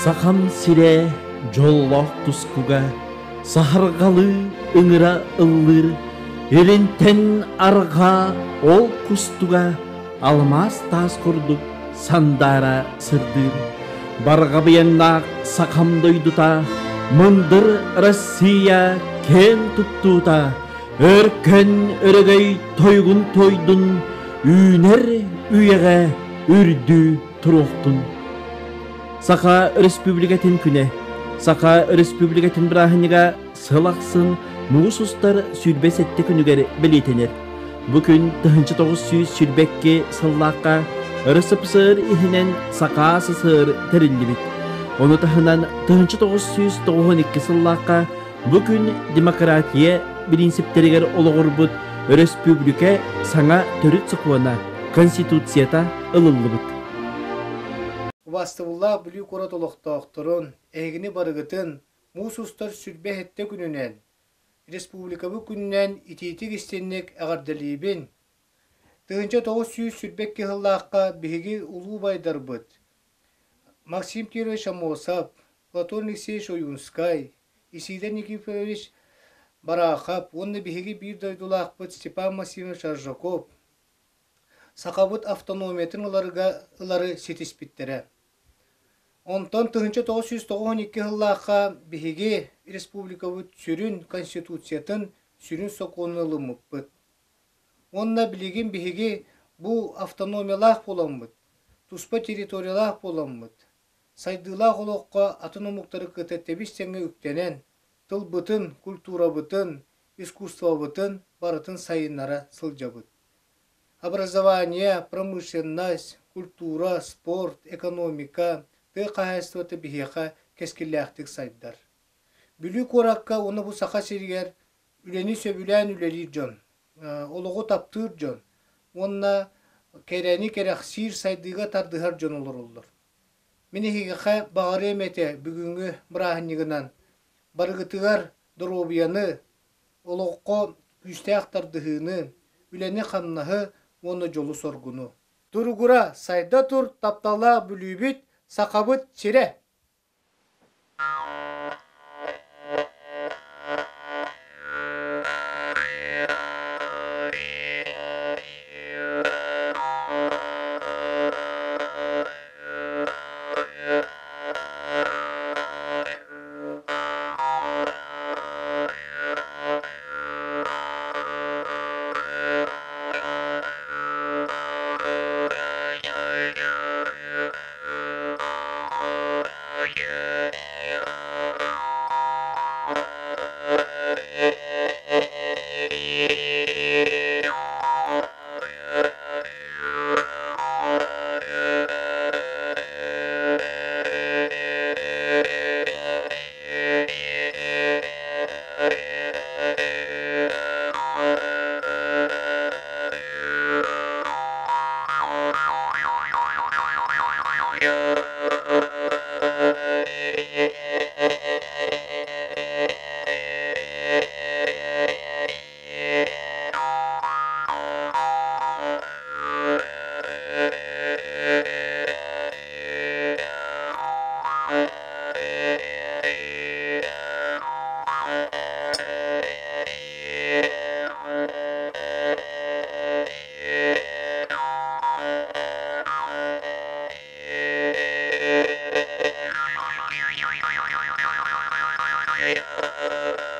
Сахам сирэ дьоллоох тускуга саһарҕалыы ыҥыра ыллыыр, илинтэн арҕаа ол кустуга алмаас таас курдук сандаара сырдыыр. Барҕабыйаҥнаах сахам дойдута, мындыр Россия киэн туттуута, өркөн өрөгөй тойугун тойдун, үүнэр үйэҕэ үрдүү туруохтун. Саха Өрөспүүбүлүкэтин күнэ. Саха Өрөспүүбүлүкэтин бырааһынньыга сыл ахсын муус устар 27 күнүгэр бэлиэтэнэр. Бу күн 1922 сыллаахха РСФСР иһинэн Саха СССР тэриллибит. Ону таһынан 1992 сыллаахха бу күн демократия бириинсиптэригэр олоҕурбут өрөспүүбүлүкэ саҥа төрүт сокуона Конституцията ылыллыбыт. Убаастабыллаах Бүлүү куорат олохтоохторун, эһигини барыгытын муус устар 27 күнүнэн, Республикабыт күнүнэн итиитик-истинник эҕэрдэлиибин! 1922 сыллаахха биһиги улуу убайдарбыт Максим Кирович Аммосов, Платон Алексеевич Ойуунскай, Исидор Никифорович Бараахап уонна биһиги биир дойдулаахпыт Степан Максимович Аржаков Сахабыт автономиятын ыларга ылары ситиспиттэрэ. Онтон 1992 сыллаахха биһиги республикабыт сүрүн конституциятын сүрүн сокуонун ылыммыппыт. Уонна билигин биһиги бу автономиялаах буоламмыт, туспа территориялаах буоламмыт, сайдыылаах олоххо атын омуктары кытта тэбис-тэҥҥэ үктэнэн, тылбытын, культурабытын, искусствобытын барытын сайыннара сылдьабыт. Образование, промышленность, культура, спорт, экономика, тыа хаһаайыстыбата биһиэхэ кэскиллээхтик сайдар. Бүлүү куоракка уонна бу Саха сиригэр үлэни сөбүлээн үлэлиир дьон, олоҕу таптыыр дьон уонна кэрэни кэрэхсиир сайдыыга тардыһар дьон олороллор. Мин эһиэхэ баҕарыам этэ бүгүҥҥү бырааһынньыгынан барыгытыгар доруобуйаны, олоххо күүстээх тардыһыыны, үлэни-хамнаһы уонна дьолу-соргуну. Туругура, сайда тур, тапталлаах Бүлүүбүт, Сахабыт сирэ! Yeah.